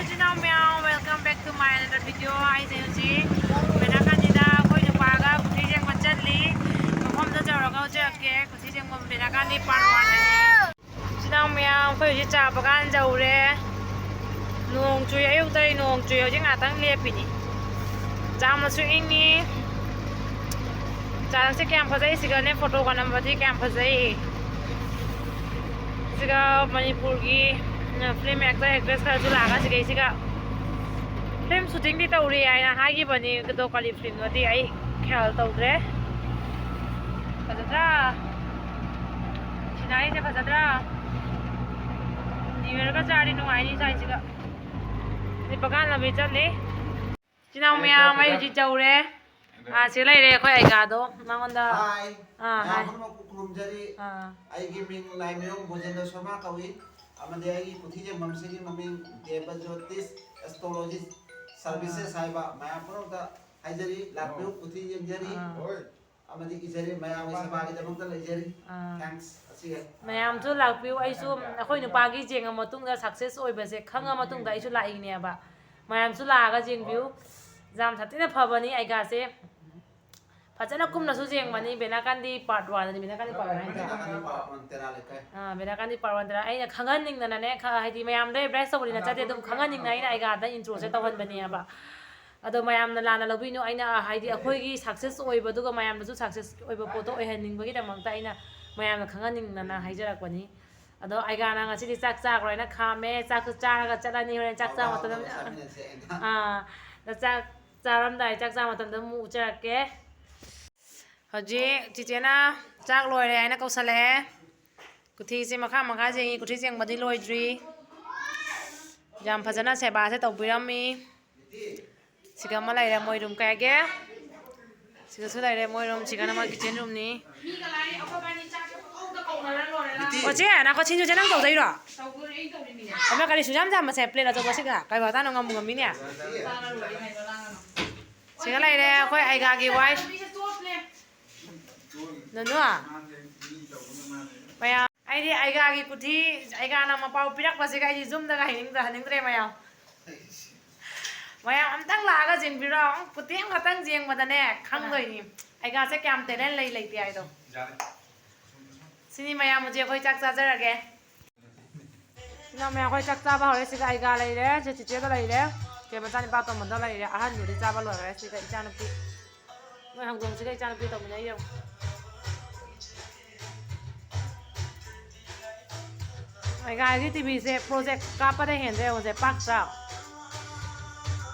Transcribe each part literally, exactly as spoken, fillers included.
ꯏꯆꯤꯟ ꯏꯅꯥꯎ ꯃꯌꯥꯝ, welcome back to my another video. ꯑꯩꯁꯦ ꯍꯧꯖꯤꯛ ꯕꯦꯅꯥꯀꯥꯟꯗꯤꯗ ꯑꯩꯈꯣꯏ ꯅꯨꯄꯥꯒ ꯀꯨꯊꯤ ꯌꯦꯡꯕ ꯆꯠꯂꯤ꯫ ꯃꯐꯝꯗ ꯌꯧꯔꯒ ꯍꯧꯖꯔꯛꯀꯦ꯫ ꯀꯨꯊꯤ ꯌꯦꯡꯕ ꯕꯦꯅꯥꯀꯥꯟꯗꯤ part one ꯅꯤ꯫ ꯏꯆꯤꯟ ꯏꯅꯥꯎ ꯃꯌꯥꯝ, ꯑꯩꯈꯣꯏ ꯍꯧꯖꯤꯛ ꯆꯥ ꯕꯒꯥꯟ ꯌꯧꯔꯦ꯫ ꯅꯣꯡ ꯆꯨꯏ, ꯑꯌꯨꯛꯇꯒꯤ ꯅꯣꯡ ꯆꯨꯏ, ꯍꯧꯖꯤꯛ ꯉꯥꯛꯇꯪ ꯂꯦꯞꯄꯤꯅꯤ꯫ ꯆꯥꯝꯃꯁꯨ ꯏꯪꯉꯤ꯫ ꯆꯥꯔꯛꯁꯦ ꯀꯌꯥꯝ ꯐꯖꯩ, ꯁꯤꯒꯅꯦ ꯐꯣꯇꯣꯒ ꯅꯝꯕꯗꯤ ꯀꯌꯥꯝ ꯐꯖꯩ꯫ ꯁꯤꯒ ꯃꯅꯤꯄꯨꯔꯒꯤ, ꯎꯝ, film actor actress ꯈꯔꯁꯨ ꯂꯥꯛꯑꯒ ꯁꯤꯒꯩꯁꯤꯒ film shooting ꯗꯤ ꯇꯧꯔꯤ ꯍꯥꯏꯅ ꯍꯥꯏꯈꯤꯕꯅꯤ, ꯑꯗꯣ ꯀꯔꯤ film ꯅꯣꯗꯤ ꯑꯩ ꯈ꯭ꯌꯥꯜ ꯇꯧꯗ꯭ꯔꯦ꯫ ꯐꯖꯗ꯭ꯔꯥ? ꯁꯤꯅꯔꯤꯁꯦ ꯐꯖꯗ꯭ꯔꯥ? New Year ꯒ ꯆꯥꯔꯗꯤ ꯅꯨꯡꯉꯥꯏꯅꯤ ꯁ꯭ꯋꯥꯏꯁꯤꯒ꯫ ꯁꯤ ꯕꯒꯥꯟ ꯂꯝꯕꯤ ꯆꯠꯂꯤ꯫ ꯏꯆꯤꯟ ꯏꯅꯥꯎ ꯃꯌꯥꯝ, ꯑꯩ ꯍꯧꯖꯤꯛ ꯌꯧꯔꯦ꯫ ꯑꯥ, ꯁꯤ ꯂꯩꯔꯦ ꯑꯩꯈꯣꯏ ꯑꯩꯒꯥꯗꯣ꯫ ꯃꯉꯣꯟꯗ ꯍꯥꯏ꯫ ꯑꯥ, ꯃꯌꯥꯝ ꯍꯥꯏ꯫ ꯄꯨꯝꯅꯃꯛꯄꯨ ꯈꯨꯔꯨꯝꯖꯔꯤ꯫ ꯑꯥ꯫ ꯑꯩꯒꯤ ꯃꯤꯡ ꯂꯥꯏꯃꯌꯨꯝ ꯕꯣꯖꯦꯟꯗ꯭ꯔ ꯁꯔꯃ ꯀꯧꯏ, ꯑꯃꯗꯤ ꯑꯩꯒꯤ ꯀꯨꯊꯤ ꯌꯦꯡꯐꯝꯁꯤꯒꯤ ꯃꯃꯤꯡ ꯗꯦꯕ ꯖꯣꯇꯤꯁ ꯑꯦꯁꯇ꯭ꯔꯣꯂꯣꯖꯤ ꯁꯔꯚꯤꯁꯦꯁ ꯑꯥ꯫ ꯍꯥꯏꯕ ꯃꯌꯥꯝ ꯄꯨꯝꯅꯃꯛꯇ ꯍꯥꯏꯖꯔꯤ꯫ ꯂꯥꯛꯄꯤꯌꯨ, ꯑꯥ꯫ ꯀꯨꯊꯤ ꯌꯦꯡꯖꯔꯤ꯫ ꯑꯥ꯫ ꯑꯃꯗꯤ ꯏꯖꯔꯤ ꯃꯌꯥꯝꯒꯤ ꯁꯦꯕꯥꯒꯤꯗꯃꯛꯇ ꯂꯩꯖꯔꯤ꯫ ꯑꯥ꯫ Thanks꯫ ꯑꯁꯤꯒ ꯃꯌꯥꯝꯁꯨ ꯂꯥꯛꯄꯤꯌꯨ꯫ ꯑꯩꯁꯨ ꯑꯩꯈꯣꯏ ꯅꯨꯄꯥꯒꯤ ꯌꯦꯡꯉ ꯃꯇꯨꯡꯗ success ꯑꯣꯏꯕꯁꯦ ꯈꯪꯉ ꯃꯇꯨꯡꯗ ꯑꯩꯁꯨ ꯂꯥꯛꯏꯅꯦꯕ꯫ ꯃꯌꯥꯝꯁꯨ ꯂꯥꯛꯑꯒ ꯌꯦꯡꯕꯤꯌꯨ꯫ ꯌꯥꯝ ꯁꯥꯊꯤꯅ ꯐꯕꯅꯤ ꯑꯩꯒꯥꯁꯦ꯫ ꯐꯖꯅ ꯀꯨꯝꯅꯁꯨ ꯌꯦꯡꯕꯅꯤ꯫ ꯕꯦꯅꯥꯀꯥꯟꯗꯤ part one ꯅꯤ꯫ ꯕꯦꯅꯥꯀꯥꯟꯗꯤ part one ꯍꯥꯏꯗ꯭ꯔꯥ? ꯕꯦꯅꯥꯀꯥꯟꯗꯤ part one ꯇꯦꯔꯥ ꯂꯩꯀꯥꯏ꯫ ꯑꯥ, ꯕꯦꯅꯥꯀꯥꯟꯗꯤ part one ꯇꯦꯔꯥ꯫ ꯑꯩꯅ ꯈꯪꯍꯟꯅꯤꯡꯗꯅꯅꯦ, ꯈ-, ꯍꯥꯏꯗꯤ ꯃꯌꯥꯝꯗ advertise ꯇꯧꯕꯗꯤ ꯅꯠꯆꯗꯦ, ꯑꯗꯨꯝ ꯈꯪꯍꯟꯅꯤꯡꯗꯅ ꯑꯩꯅ ꯑꯩꯒꯥꯗ intro ꯁꯦ ꯇꯧꯍꯟꯕꯅꯦꯕ꯫ ꯑꯗꯣ ꯃꯌꯥꯝꯅ ꯂꯥꯟꯅ ꯂꯧꯕꯤꯅꯨ, ꯑꯩꯅ ꯍꯥꯏꯗꯤ ꯑꯩꯈꯣꯏꯒꯤ success ꯑꯣꯏꯕꯗꯨꯒ ꯃꯌꯥꯝꯗꯁꯨ success ꯑꯣꯏꯕ ꯄꯣꯠꯇꯣ ꯑꯣꯏꯍꯟꯅꯤꯡꯕꯒꯤꯗꯃꯛꯇ ꯑꯩꯅ ꯃꯌꯥꯝꯅ ꯈꯪꯍꯟꯅꯤꯡꯗꯅ ꯍꯥꯏꯖꯔꯛꯄꯅꯤ꯫ ꯑꯗꯣ ꯑꯩꯒꯥꯅ ꯉꯁꯤꯗꯤ ꯆꯥꯛ ꯆꯥꯈ꯭ꯔꯣꯏꯅ ꯈꯥꯝꯃꯦ꯫ ꯆꯥꯛꯁꯨ ꯆꯥꯔꯒ ꯆꯠꯂꯅꯤ ꯍꯣꯔꯦꯟ ꯆꯥꯛ ꯆꯥ ꯍꯥꯎꯅ ꯃꯇꯝꯗ꯫ ꯍꯥꯎꯅ ꯆꯥꯃꯤꯟꯅꯁꯦ ꯑꯩꯅ꯫ ꯑꯥ, ꯑꯗ ꯆꯥꯛ ꯆꯥꯔꯝꯗꯥꯏ, ꯆꯥꯛ ꯆꯥ ꯃꯇꯝꯗ ꯑꯃꯨꯛ ꯎꯠꯆꯔꯛꯀꯦ꯫ ꯍꯧꯖꯤꯛ ꯆꯤꯆꯦꯅ ꯆꯥꯛ ꯂꯣꯏꯔꯦ ꯍꯥꯏꯅ ꯀꯧꯁꯜꯂꯛꯑꯦ꯫ ꯀꯨꯊꯤꯁꯦ ꯃꯈꯥ ꯃꯈꯥ ꯌꯦꯡꯉꯤ, ꯀꯨꯊꯤ ꯌꯦꯡꯕꯗꯤ ꯂꯣꯏꯗ꯭ꯔꯤ꯫ ꯌꯥꯝ ꯐꯖꯅ ꯁꯦꯕꯥꯁꯦ ꯇꯧꯕꯤꯔꯝꯃꯤ꯫ ꯁꯤꯒ ꯑꯃ ꯂꯩꯔꯦ ꯃꯣꯏ room ꯀꯌꯥꯒꯤ꯫ ꯁꯤꯒꯁꯨ ꯂꯩꯔꯦ ꯃꯣꯏ room, ꯁꯤꯒꯅ ꯃꯣꯏ kitchen room ꯅꯤ꯫ ꯑꯣ, ꯆꯦ, ꯅꯥꯀꯣ ꯁꯤꯡꯖꯨꯁꯦ ꯅꯪ ꯇꯧꯗꯣꯏꯔꯣ? ꯑꯃ ꯀꯔꯤ ꯁꯨꯖꯥꯝ ꯆꯥꯝꯕꯁꯦ plate ꯑꯆꯧꯕꯁꯤꯒ ꯀꯩ ꯋꯥꯇꯥꯅꯣ ꯉꯝꯕꯨ ꯉꯝꯃꯤꯅꯦ꯫ ꯁꯤꯒ ꯂꯩꯔꯦ ꯑꯩꯈꯣꯏ ꯑꯩꯒꯥꯒꯤ wife꯫ ꯅꯅꯨ? ꯃꯌꯥꯝ, ꯑꯩꯗꯤ ꯑꯩꯒꯥꯒꯤ ꯀꯨꯊꯤ, ꯑꯩꯒꯥꯅ ꯃꯄꯥꯎ ꯄꯤꯔꯛꯄꯁꯤꯒ ꯑꯩꯗꯤ ꯌꯨꯝꯗꯒ ꯍꯩꯅꯤꯡꯗ-, ꯍꯟꯅꯤꯡꯗ꯭ꯔꯦ ꯃꯌꯥꯝ꯫ ꯃꯌꯥꯝ ꯑꯝꯇꯪ ꯂꯥꯛꯑꯒ ꯌꯦꯡꯕꯤꯔꯣ꯫ ꯈꯨꯊꯦꯡ ꯈꯛꯇꯪ ꯌꯦꯡꯕꯗꯅꯦ ꯈꯪꯗꯣꯏꯅꯤ ꯑꯩꯒꯥꯁꯦ ꯀꯌꯥꯝ talent ꯂꯩ ꯂꯩꯇꯦ ꯍꯥꯏꯗꯣ꯫ ꯌꯥꯔꯦ꯫ ꯁꯤꯅꯤ ꯃꯌꯥꯝ, ꯍꯧꯖꯤꯛ ꯑꯩꯈꯣꯏ ꯆꯥꯛ ꯆꯥꯖꯔꯒꯦ꯫ ꯁꯤꯅ ꯃꯌꯥꯝ ꯑꯩꯈꯣꯏ ꯆꯥꯛ ꯆꯥꯕ ꯍꯧꯔꯦ꯫ ꯁꯤꯒ ꯑꯩꯒꯥ ꯂꯩꯔꯦ, ꯁꯤ ꯆꯤꯆꯦꯒ ꯂꯩꯔꯦ, ꯁꯤ ꯃꯆꯥꯅꯤꯄꯥ ꯇꯣꯝꯕꯗꯣ ꯂꯩꯔꯦ꯫ ꯑꯍꯟꯗꯨꯗꯤ ꯆꯥꯕ ꯂꯣꯏꯈꯔꯦ꯫ ꯁꯤꯒ ꯏꯆꯥꯅꯨꯄꯤ, ꯃꯣꯏ ꯍꯪꯗꯣꯡꯁꯤꯒ ꯏꯆꯥꯅꯨꯄꯤ ꯇꯧꯃꯤꯟꯅꯩ ꯌꯦꯡꯉꯨ꯫ ꯑꯩꯒꯥꯒꯤ ꯇꯤꯚꯤꯁꯦ project ꯀꯥꯞꯄꯗ ꯍꯦꯟꯗ꯭ꯔꯦ ꯌꯦꯡꯉꯨꯁꯦ, ꯄꯥꯛꯇ꯭ꯔꯥ?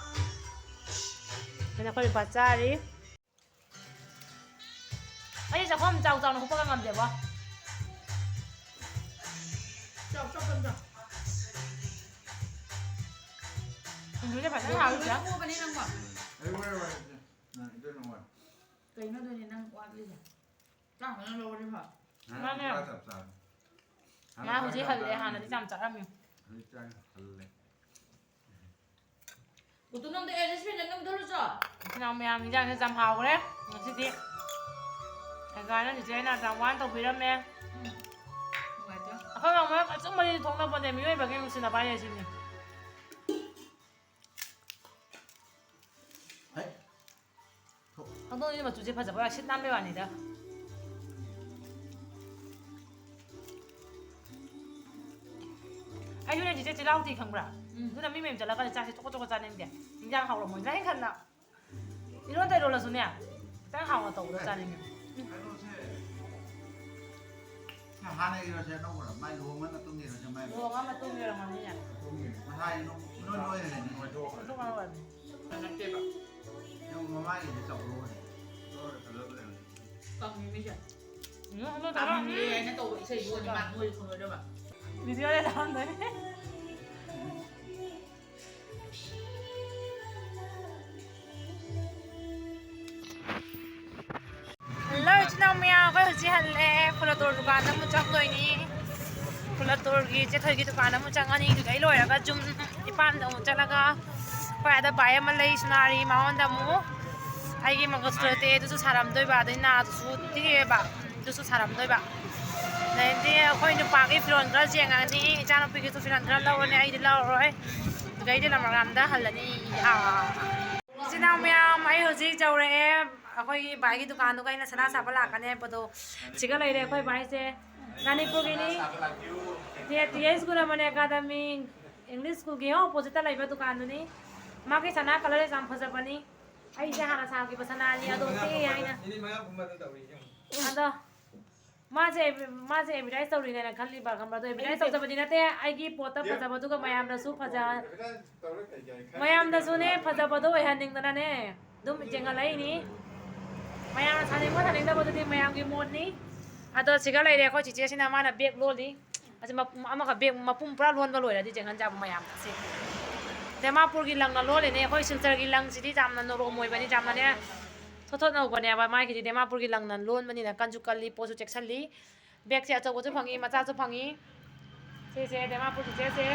ꯑꯗꯨꯅ ꯑꯩꯈꯣꯏ ꯅꯨꯄꯥ ꯆꯥꯔꯤ꯫ ꯑꯩ ꯆꯥꯛꯈꯨꯝ ꯆꯥꯎ ꯆꯥꯎꯅ ꯍꯨꯞꯄꯒ ꯉꯝꯗꯦꯕꯣ꯫ ꯆꯥꯎ, ꯆꯥꯎ, ꯆꯥꯎ, ꯆꯥꯎ꯫ ꯁꯤꯡꯖꯨꯁꯦ ꯐꯖꯅ ꯍꯥꯎꯋꯤꯗ꯫ ꯂꯣꯏ ꯄꯣꯛꯑꯕꯅꯤ ꯅꯪꯕꯣ꯫ ꯑꯩ ꯋꯥꯔꯦ, ꯋꯥꯔꯦ, ꯏꯆꯦ꯫ ꯅꯪ ꯏꯆꯦ ꯅꯪ ꯋꯥꯔꯦ꯫ ꯀꯩꯅꯣ ꯑꯗꯨꯅꯦ ꯅꯪ ꯋꯥꯠꯂꯤꯁꯦ꯫ ꯆꯥꯛ ꯐꯖꯅ ꯂꯧꯔꯗꯤ ꯐ꯫ ꯃꯥꯅꯦ꯫ ꯆꯥꯛ ꯆꯞ ꯆꯥꯔꯦ꯫ ꯃꯥ ꯍꯧꯖꯤꯛ ꯍꯜꯂꯦ, ꯍꯥꯟꯅꯗꯤ ꯌꯥꯝ ꯆꯥꯔꯝꯃꯤ꯫ ꯍꯧꯖꯤꯛ ꯆꯥꯛ ꯍꯜꯂꯦ꯫ ꯎꯇꯨ ꯅꯪꯗꯣ ꯑꯦ ꯖꯦꯁꯃꯤꯟꯗ ꯅꯝꯊꯔꯨꯆꯣ꯫ ꯏꯆꯤꯟ ꯏꯅꯥꯎ ꯃꯌꯥꯝ, ꯏꯟꯖꯥꯡꯁꯦ ꯌꯥꯝ ꯍꯥꯎꯈ꯭ꯔꯦ ꯉꯁꯤꯗꯤ꯫ ꯑꯩꯈꯣꯏꯅ ꯆꯤꯆꯦꯅ ꯌꯥꯝ ꯋꯥꯅ ꯇꯧꯕꯤꯔꯝꯃꯦ꯫ ꯎꯝ꯫ ꯅꯨꯡꯉꯥꯏꯇꯦ꯫ ꯑꯩꯈꯣꯏ ꯃꯥꯃꯣ ꯑꯆꯨꯝꯕꯗꯤ ꯊꯣꯛꯅꯄꯣꯠꯇꯦ, ꯃꯤꯑꯣꯏꯕꯒꯤ ꯅꯨꯡꯁꯤꯅꯕ ꯍꯥꯏꯁꯦ ꯁꯤꯅꯤ꯫ ꯍꯩ꯫ ꯍꯧꯗꯣꯡꯁꯤ ꯃꯆꯨꯁꯦ ꯐꯖꯕ, ꯁꯤꯠ ꯅꯥꯟꯕꯩ ꯋꯥꯅꯤꯗ꯫ ꯑꯩꯁꯨꯅꯦ ꯆꯤꯆꯦ, ꯆꯤꯜꯍꯥꯎ ꯊꯤ ꯈꯪꯕ꯭ꯔꯥ? ꯎꯝ꯫ ꯑꯗꯨꯅ ꯃꯤ ꯃꯌꯨꯝ ꯆꯠꯂꯒꯅꯦ ꯆꯥꯛꯁꯦ ꯆꯣꯀꯣ ꯆꯣꯀꯣ ꯆꯥꯅꯤꯡꯗꯦ꯫ ꯏꯟꯖꯥꯡ ꯍꯥꯎꯔꯝꯃꯣꯏꯗ꯭ꯔꯥ ꯍꯥꯏꯅ ꯈꯟꯅ꯫ ꯏꯔꯣꯟꯗ ꯏꯔꯣꯜꯂꯁꯨꯅꯦ, ꯈꯤꯇꯪ ꯍꯥꯎꯅ ꯇꯧꯕꯗꯣ ꯆꯥꯅꯤꯡꯉꯦ꯫ ꯀꯩꯅꯣꯁꯦ, ꯍꯥꯟꯅ ꯏꯔꯣꯟꯁꯦ ꯑꯅꯧꯕꯔꯣ? ꯃꯥꯏ ꯂꯨꯍꯣꯡꯉ ꯃꯇꯨꯡꯒꯤ ꯏꯔꯣꯟꯁꯦ, ꯃꯥꯏ ꯂꯨꯍꯣꯡꯉ ꯃꯇꯨꯡꯒꯤ ꯑꯣꯏꯔꯝꯒꯅꯤꯅꯦ꯫ ꯃꯇꯨꯡꯒꯤ꯫ ꯃꯁꯥ ꯏꯅꯣꯏ ꯅꯣꯏ ꯂꯣꯏꯔꯦꯅꯦ꯫ ꯅꯠꯇꯦꯕ꯫ ꯅꯪ ꯃꯃꯥꯏꯒꯤꯗꯤ ꯆꯥꯎꯊꯣꯛꯑꯣꯅꯦ꯫ ꯂꯣꯏꯔꯦ, ꯐꯖꯗ꯭ꯔꯦ꯫ ꯀꯪꯉꯤ ꯃꯤꯁꯦ꯫ ꯎꯝ, ꯑꯗꯨ ꯇꯧꯔꯣ꯫ ꯀꯪꯉꯤ ꯍꯥꯏꯅ ꯇꯧꯕ ꯏꯁꯩꯗꯨꯒꯗꯤ ꯃꯥ ꯅꯣꯏ ꯈꯪꯉꯣꯏꯗꯕ꯫ ꯚꯤꯗꯤꯑꯣꯗ ꯇꯧꯔꯝꯗꯣꯏꯅꯦ꯫ ꯍꯜꯂꯣ, ꯏꯆꯤꯟ ꯏꯅꯥꯎ ꯃꯌꯥꯝ, ꯑꯩꯈꯣꯏ ꯍꯧꯖꯤꯛ ꯍꯜꯂꯦ꯫ ꯐꯨꯂꯇꯣꯔ ꯗꯨꯀꯥꯟꯗ ꯑꯃꯨꯛ ꯆꯪꯗꯣꯏꯅꯤ꯫ ꯐꯨꯂꯇꯣꯔꯒꯤ ꯆꯦꯊꯣꯏꯒꯤ ꯗꯨꯀꯥꯟꯗ ꯑꯃꯨꯛ ꯆꯪꯉꯅꯤ꯫ ꯑꯗꯨꯗꯩ ꯂꯣꯏꯔꯒ ꯖꯨꯝ ꯏꯄꯥꯝꯗ ꯑꯃꯨꯛ ꯆꯠꯂꯒ ꯑꯩꯈꯣꯏ ꯑꯥꯗ ꯚꯥꯏ ꯑꯃ ꯂꯩ, ꯁꯣꯅꯥꯔꯤ, ꯃꯉꯣꯟꯗ ꯑꯃꯨꯛ ꯑꯩꯒꯤ ꯃꯪꯒꯜꯁꯨꯇ꯭ꯔ ꯇꯦꯛꯑꯦ, ꯑꯗꯨꯁꯨ ꯁꯥꯔꯝꯗꯣꯏꯕ, ꯑꯗꯩ ꯅꯥꯗꯨꯁꯨ ꯇꯦꯛꯑꯦꯕ, ꯑꯗꯨꯁꯨ ꯁꯥꯔꯝꯗꯣꯏꯕ꯫ ꯑꯗꯩꯗꯤ ꯑꯩꯈꯣꯏ ꯅꯨꯄꯥꯒꯤ ꯐꯤꯔꯣꯜ ꯈꯔ ꯌꯦꯡꯉꯅꯤ, ꯏꯆꯥꯅꯨꯄꯤꯒꯤꯁꯨ ꯐꯤꯔꯣꯜ ꯈꯔ ꯂꯧꯔꯅꯤ, ꯑꯩꯗꯤ ꯂꯧꯔꯔꯣꯏ꯫ ꯒꯥꯔꯤꯗ ꯅꯝꯕꯔꯒ꯭ꯔꯥꯝꯗ ꯍꯜꯂꯅꯤ꯫ ꯑꯥ꯫ ꯏꯆꯤꯟ ꯏꯅꯥꯎ ꯃꯌꯥꯝ, ꯑꯩ ꯍꯧꯖꯤꯛ ꯌꯧꯔꯛꯑꯦ꯫ ꯑꯩꯈꯣꯏꯒꯤ ꯚꯥꯏꯒꯤ ꯗꯨꯀꯥꯟꯗꯨꯒ ꯑꯩꯅ ꯁꯅꯥ ꯁꯥꯕ ꯂꯥꯛꯀꯅꯤ ꯍꯥꯏꯕꯗꯣ꯫ ꯁꯤꯒ ꯂꯩꯔꯦ ꯑꯩꯈꯣꯏ ꯚꯥꯏꯁꯦ꯫ ꯃꯅꯤꯄꯨꯔꯒꯤꯅꯤ꯫ ꯇꯤ ꯑꯩꯆ ꯒꯨꯔꯃꯅꯤ ꯑꯦꯀꯥꯗꯃꯤ ꯏꯪꯂꯤꯁ ꯁ꯭ꯀꯨꯜꯒꯤ ꯍꯦꯛ ꯑꯣꯄꯣꯖꯤꯠꯇ ꯂꯩꯕ ꯗꯨꯀꯥꯟꯗꯨꯅꯤ꯫ ꯃꯥꯒꯤ ꯁꯅꯥ ꯀꯂꯔꯁꯦ ꯌꯥꯝ ꯐꯖꯕꯅꯤ꯫ ꯑꯩꯁꯦ ꯍꯥꯟꯅ ꯁꯥꯈꯤꯕ ꯁꯅꯥꯅꯤ, ꯑꯗꯣ ꯇꯦꯛꯑꯦ ꯍꯥꯏꯅ꯫ ꯑꯗꯣ ꯃꯥꯁꯦ, ꯃꯥꯁꯦ ꯑꯦꯗꯚꯔꯇꯥꯏꯁ ꯇꯧꯔꯤꯅꯦꯅ ꯈꯜꯂꯤꯕ, ꯈꯪꯕ꯭ꯔꯥ? ꯑꯗꯣ ꯑꯦꯗꯚꯔꯇꯥꯏꯁ ꯇꯧꯖꯕꯗꯤ ꯅꯠꯇꯦ, ꯑꯩꯒꯤ ꯄꯣꯠꯇ ꯐꯖꯕꯗꯨꯒ ꯃꯌꯥꯝꯗꯁꯨ ꯐꯖ-, ꯃꯌꯥꯝꯗꯁꯨꯅꯦ ꯐꯖꯕꯗꯣ ꯑꯣꯏꯍꯟꯅꯤꯡꯗꯅꯅꯦ ꯑꯗꯨꯝ ꯌꯦꯡꯍꯜꯂꯛꯏꯅꯤ꯫ ꯃꯌꯥꯝꯅ ꯁꯥꯅꯤꯡꯕ ꯁꯥꯅꯤꯡꯗꯕꯗꯨꯗꯤ ꯃꯌꯥꯝꯒꯤ ꯃꯣꯠꯅꯤ꯫ ꯑꯗꯣ ꯁꯤꯒ ꯂꯩꯔꯦ ꯑꯩꯈꯣꯏ ꯆꯤꯆꯦꯁꯤꯅ, ꯃꯥꯅ ꯕꯦꯒ ꯂꯣꯜꯂꯤ꯫ ꯑꯁꯤ ꯃ-, ꯑꯃꯈꯛ ꯕꯦꯒ ꯃꯄꯨꯝ ꯄꯨꯔꯥ ꯂꯣꯟꯕ ꯂꯣꯏꯔꯗꯤ ꯌꯦꯡꯍꯟꯖꯕ ꯃꯌꯥꯝꯗ꯫ ꯁꯤ ꯗꯤꯃꯥꯄꯨꯔꯒꯤ ꯂꯪꯅ ꯂꯣꯜꯂꯤꯅꯦ꯫ ꯑꯩꯈꯣꯏ ꯁꯤꯜꯆꯔꯒꯤ ꯂꯪꯁꯤꯗꯤ ꯌꯥꯝꯅ ꯅꯔꯣꯝ ꯑꯣꯏꯕꯅꯤ, ꯌꯥꯝꯅꯅꯦ ꯊꯣꯠ ꯊꯣꯠ ꯅꯧꯕꯅꯦꯕ꯫ ꯃꯥꯒꯤꯗꯤ ꯗꯤꯃꯥꯄꯨꯔꯒꯤ ꯂꯪꯅ ꯂꯣꯟꯕꯅꯤꯅ ꯀꯟꯁꯨ ꯀꯜꯂꯤ, ꯄꯣꯠꯁꯨ ꯆꯦꯛꯁꯤꯜꯂꯤ꯫ ꯕꯦꯒꯁꯦ ꯑꯆꯧꯕꯁꯨ ꯐꯪꯉꯤ, ꯃꯆꯥꯁꯨ ꯐꯪꯉꯤ꯫ ꯁꯤꯁꯦ ꯗꯤꯃꯥꯄꯨꯔ ꯆꯤꯆꯦꯁꯦ꯫